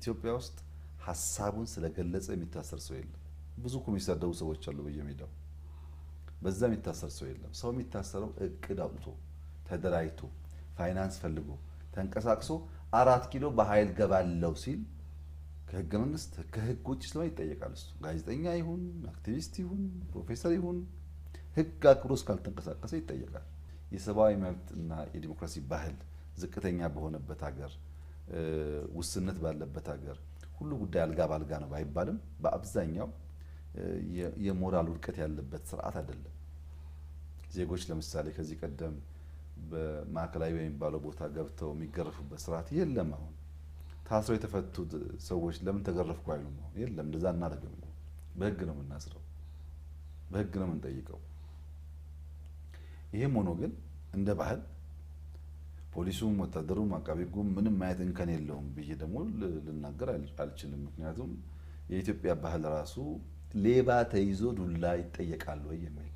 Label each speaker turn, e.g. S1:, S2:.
S1: ኢትዮጵያ ውስጥ ሀሳቡን ስለገለጸ የሚታሰር ሰው የለም። ብዙ እኮ የሚሳደቡ ሰዎች አሉ በየሜዳው፣ በዛ የሚታሰር ሰው የለም። ሰው የሚታሰረው እቅድ አውጥቶ፣ ተደራጅቶ፣ ፋይናንስ ፈልጎ፣ ተንቀሳቅሶ 4 ኪሎ በኃይል ገባለው ሲል ከህገ መንግስት ከህግ ውጭ ስለሆነ ይጠየቃል። እሱ ጋዜጠኛ ይሁን፣ አክቲቪስት ይሁን፣ ፕሮፌሰር ይሁን፣ ህግ አክብሮ እስካልተንቀሳቀሰ ይጠየቃል። የሰብአዊ መብት እና የዲሞክራሲ ባህል ዝቅተኛ በሆነበት ሀገር፣ ውስንነት ባለበት ሀገር ሁሉ ጉዳይ አልጋ ባልጋ ነው ባይባልም በአብዛኛው የሞራል ውድቀት ያለበት ስርዓት አይደለም። ዜጎች ለምሳሌ ከዚህ ቀደም በማዕከላዊ በሚባለው ቦታ ገብተው የሚገረፉበት ስርዓት የለም። አሁን ታስረው የተፈቱት ሰዎች ለምን ተገረፍኩ አይሉም። አሁን የለም፣ እንደዛ አናደርግም። በህግ ነው የምናስረው፣ በህግ ነው የምንጠይቀው። ይህም ሆኖ ግን እንደ ባህል ፖሊሱም ወታደሩም አቃቤ ሕጉም ምንም ማየት እንከን የለውም ብዬ ደግሞ ልናገር አልችልም። ምክንያቱም የኢትዮጵያ ባህል ራሱ ሌባ ተይዞ ዱላ ይጠየቃል ወይ የሚል